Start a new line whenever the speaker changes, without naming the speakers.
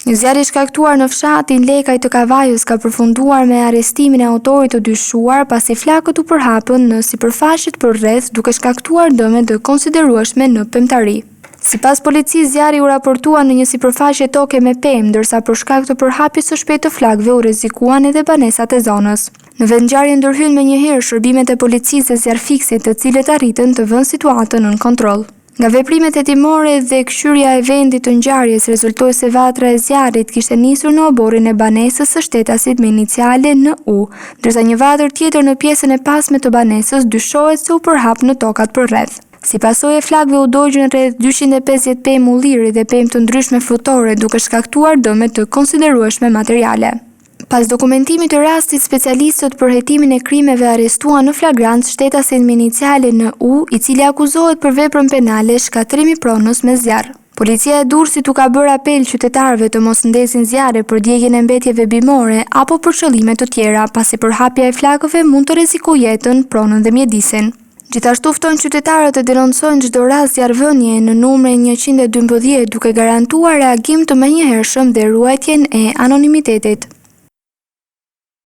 Një zjarr i shkaktuar në fshatin Lekaj të Kavajës ka përfunduar me arrestimin e autorit të dyshuar pasi flakët u përhapën në sipërfaqet përreth duke shkaktuar dëme të konsiderueshme në pemtari. Sipas policisë, zjarri u raportua në një sipërfaqe toke me pemë, ndërsa për shkak të përhapjes së shpejtë të flakëve u rrezikuan edhe banesat e zonës. Në vendngjarje ndërhynë menjëherë shërbimet e policisë dhe zjarrfikësit, të cilët arritën të vënë situatën nën kontroll. Nga veprimet hetimore dhe këqyrja e vendit të ngjarjes rezultoi se vatra e zjarrit kishte nisur në oborrin e banesës së shtetasit me iniciale NU, ndërsa një vatër tjetër në pjesën e pasme të banesës dyshohet se u përhap në tokat përreth. Si pasojë e flakëve u dogjën rreth 250 pemë ulliri dhe pemë të ndryshme frutore, duke shkaktuar dëme të konsiderueshme materiale. Pas dokumentimit të rastit, specialistët për hetimin e krimeve arrestuan në flagrancë shtetasin me iniciale NU, i cili akuzohet për veprën penale shkatërrim i pronës me zjarr. Policia e Durrësit u ka bërë apel qytetarëve të mos ndezin zjarre për djegien e mbetjeve bimore apo për qëllime të tjera, pasi përhapja e flakëve mund të rrezikojë jetën, pronën dhe mjedisin. Gjithashtu ftojnë qytetarët të denoncojnë çdo rast zjarrvënie në numrin 112 duke garantuar reagim të menjëhershëm dhe ruajtjen e anonimitetit.